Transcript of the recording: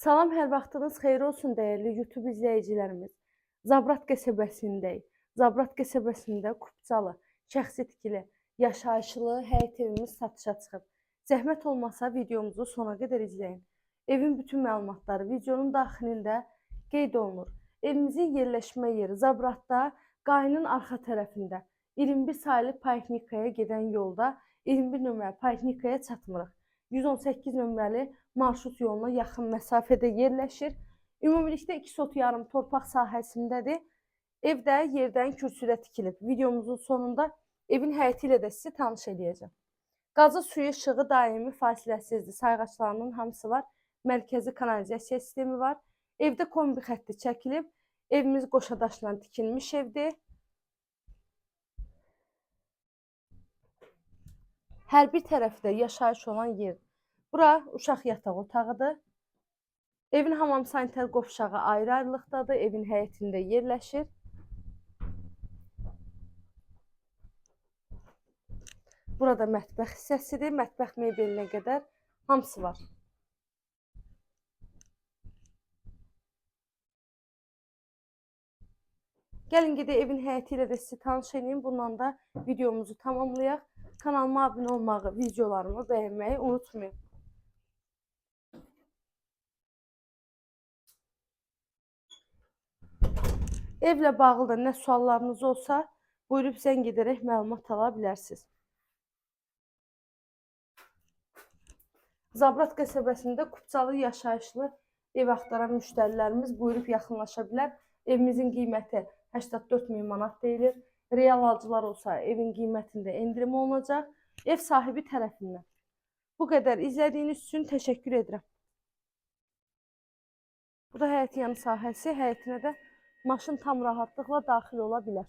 Salam, hər vaxtınız xeyir olsun dəyərli YouTube izləyicilərimiz. Zabrat qəsəbəsindəyik. Zabrat qəsəbəsində Kupçalı, şəxsi tikili, yaşayışlı həyət evimiz satışa çıxıb. Zəhmət olmasa videomuzu sona qədər izləyin. Evin bütün məlumatları videonun daxilində qeyd olunur. Evimizin yerləşmə yeri Zabratda, Qayının arxa tərəfində 21 saylı poliklinikaya gedən yolda 21 nömrəli poliklinikaya çatmırıq. 118 nömrəli marşrut yoluna yaxın məsafədə yerləşir. Ümumilikdə 2 sot yarım torpaq sahəsindədir. Ev də yerdən kürsüdə tikilib. Videomuzun sonunda evin həyəti ilə də sizi tanış eləyəcəm. Qazı suyu işığı daimi fasiləsizdir. Sayğaclarının hamısı var. Mərkəzi kanalizasiya sistemi var. Evdə kombi xətti çəkilib. Evimiz qoşa daşla tikilmiş evdir. Hər bir tərəfdə yaşayış olan yerdir. Bura uşaq yataq otağıdır. Evin hamam sanitar qovşağı ayrı-ayrılıqdadır. Evin həyətində yerləşir. Burada mətbəx hissəsidir. Mətbəx mebelinə qədər hamısı var. Gəlin gedək evin həyəti ilə də sizi tanış edeyim. Bununla da videomuzu tamamlayaq. Kanalıma abunə olmağı, videolarımı bəyənməyi unutmayın. Evlə bağlı da nə suallarınız olsa, buyurub zəng edərək məlumat ala bilərsiniz. Zabrat qəsəbəsində Kupçalı yaşayışlı ev axtaran müştərilərimiz buyurub yaxınlaşa bilər. Evimizin qiyməti 84 min manat deyilir. Real alıcılar olsa evin qiymətində endirim olunacaq. Ev sahibi tərəfindən. Bu qədər izlədiyiniz üçün təşəkkür edirəm. Bu da həyət yanı sahəsi. Həyətinə də maşın tam rahatlıqla daxil ola bilər.